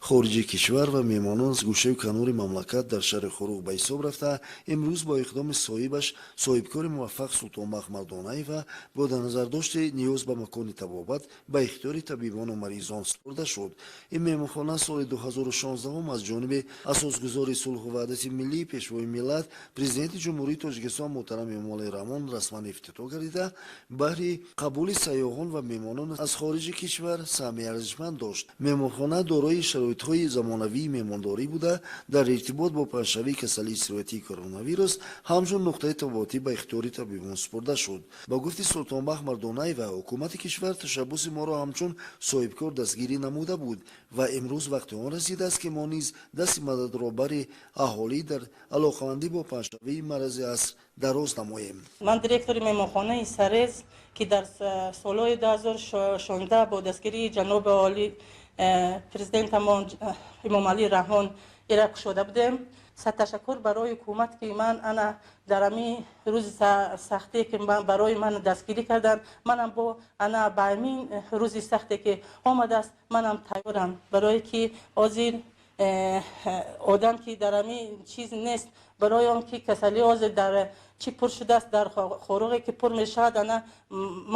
Хориҷи кишвар ва меҳмонон аз гӯшаю канори мамлакат дар шаҳри Хоруғ ба ҳисоб рафта, имрӯз бо иқдоми соҳибаш, соҳибкори муваффақ Султонбахт Мардонаева, бо дар назардошти ниёз ба макони табобат ба ихтиёри табибону маризон супурда шуд. Ин меҳмонхона соли 2016 аз ҷониби асосгузори сулҳу ваҳдати миллӣ, Пешвои миллат, Президенти Ҷумҳурии Тоҷикистон муҳтарам Эмомалӣ Раҳмон расман ифтитоҳ гардида, баҳри қабули сайёҳон ва меҳмонон аз хориҷи кишвар саҳми арзишманд дошт. Меҳмонхона дорои шароитҳои замонавии меҳмондорӣ буда, дар иртибот бо паҳншавии касалии сироятии коронавирус ҳамчун нуқтаи табобатӣ ба ихтиёри табибон супурда шуд. Ба гуфти Султонбахт Мардонаева, ҳукумати кишвар ташаббуси моро ҳамчун соҳибкор дастгирӣ намуда буд ва имрӯз вақти он расидааст, ки мо низ дасти мададро бари аҳолӣ дар алоқамандӣ бо паҳншавии марази аср дароз намоем. Ман директори меҳмонхонаи Сарез, ки дар солҳои 2016 бо дастгирии ҷаноби олӣ, президентамон Эмомалӣ Раҳмон, ира кушода будем. Сад ташаккур барои ҳукумат, ки ман ана дар ҳамин рӯзи сахте, ки барои ман дастгирӣ карданд, манам бо ана ба ҳамин рӯзи сахте, ки омадааст, манам тайёрам, барое ки ҳозир одам ки дар ҳамин чиз нест, барои он ки касалӣ ҳозир дар чӣ пур шудааст, дар Хоруғе ки пур мешавад. Ана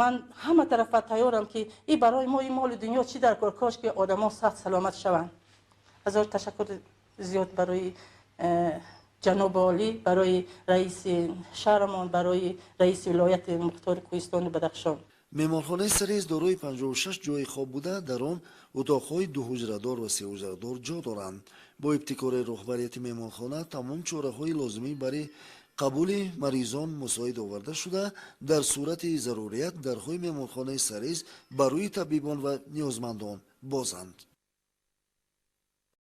ман ҳама тарафа тайёрам, ки и барои мо и моли дунё чӣ дар кор, кош ки одамо сахт саломат шаванд. Ҳазор ташаккур зиёд барои ҷаноби олӣ, барои раиси шаҳрамон, барои раиси вилояти мухтори Кӯҳистони Бадахшон. Меҳмонхонаи Сарез дорои 56 ҷойи хоб буда, дар он утоқҳои дуҳуҷрадор ва сеҳуҷрадор ҷо доранд. Бо ибтикори роҳбарияти меҳмонхона тамом чораҳои лозимӣ барои қабули маризон мусоид оварда шуда, дар сурати зарурият дарҳои меҳмонхонаи Сарез ба рӯи табибон ва ниёзмандон бозанд.